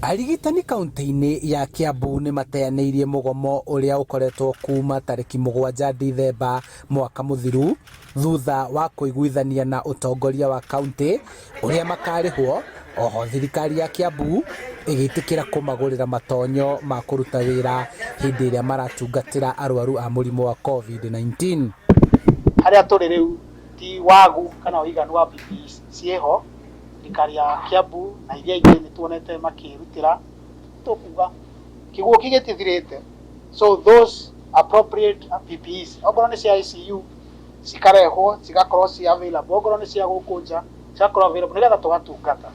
Arigitani kaunti-inĩ ya Kiambu nĩ mateanĩirie mũgomo ũrĩa ũkoretwo kuma tarĩki 7 Dithemba mwaka mũthiru thutha wa kũiguithania na ũtongoria wa kaunti ũrĩa makarĩhwo oho thirikari ya Kiambu ĩgĩtĩkĩra kũmagũrĩra matonyo ma kũruta wĩra hĩndĩ ĩrĩa maratungatĩra arwaru a mũrimũ wa COVID-19. Harĩa tũrĩ rĩu ti wagu kana ũiganu wa PPEs ciĩho, thirikari ya Kiambu na iria ingĩ nĩ tuonete makĩrutĩra, tũkuga kĩgũki gĩtithirĩte, so those appropriate PPEs okorwo nĩ cia ICU cikarehwo cigakorwo ci available, okorwo nĩ cia gũkũ nja cigakorwo available nĩgetha tũgatungata.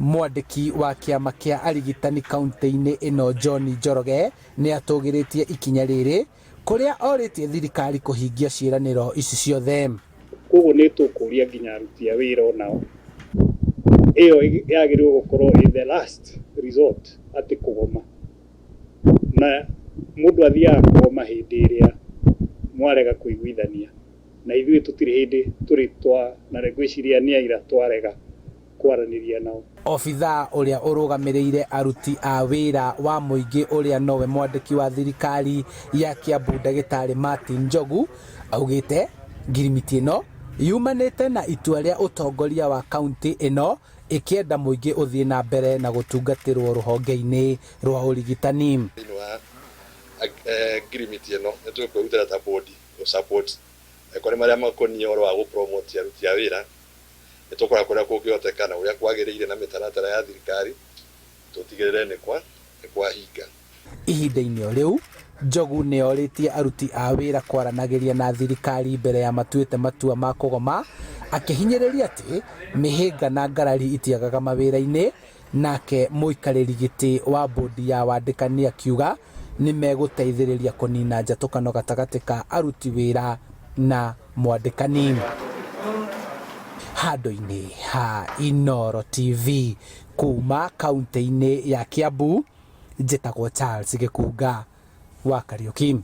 Mwandĩki wa kĩama kĩa arigitani kaunti-inĩ ĩno John Njoroge nĩ atũgĩrĩtie ikinya rĩrĩ kũrĩa orĩtie thirikari kũhingia ciĩranĩro ici ciothe. Koguo nĩ tũkũria nginya aruti a wĩra onao ĩyo yagĩrĩirwo gũkorwo ĩ the last resort atĩ kũgoma, na mũndũ athiaga kũgoma hĩndĩ ĩrĩa mwarega kũiguithania, na ithuĩ tũtirĩ hĩndĩ tũrĩ twa na ngwĩciria nĩ aira twarega kwaranĩria nao. Obithaa ũrĩa ũrũgamĩrĩire aruti a wĩra wa mũingĩ ũrĩa nowe mwandĩki wa thirikari ya Kiambu ndagĩtarĩ Martin Njogu augĩte ngirimiti ĩno yumanĩte na itua rĩa ũtongoria wa kaunti ĩno ĩkĩenda mũingĩ ũthiĩ na mbere na gũtungatĩrwo rũhonge-inĩ rwa ũrigitani. Thĩinĩ wa ngirimiti ĩno nĩ tũkwĩrutĩra ta board gũ support kũrĩ marĩa makoniĩ ũhoro wa gũ promote aruti a wĩra, nĩ tũkũrora kũrĩa kũngĩhoteka na ũrĩa kwagĩrĩire na mĩtaratara ya thirikari tũtigĩrĩre nĩ kwa nĩ kwahinga. Ihinda-inĩ o rĩu Njogu nĩ orĩtie aruti a wĩra kwaranagĩria na thirikari mbere ya matuĩte matua ma kũgoma, akĩhinyĩrĩria atĩ mĩhĩnga na ngarari itiagaga mawĩra-inĩ. Nake mũikarĩri gĩtĩ wa bodi ya wandĩkani akiuga nĩ megũteithĩrĩria kũnina njatũkano gatagatĩ ka aruti wĩra na mwandĩkani. Handũ-inĩ ha Inooro TV kuma kaunti-inĩ ya Kiambu, njĩtagwo Charles Gĩkunga wa Kariuki.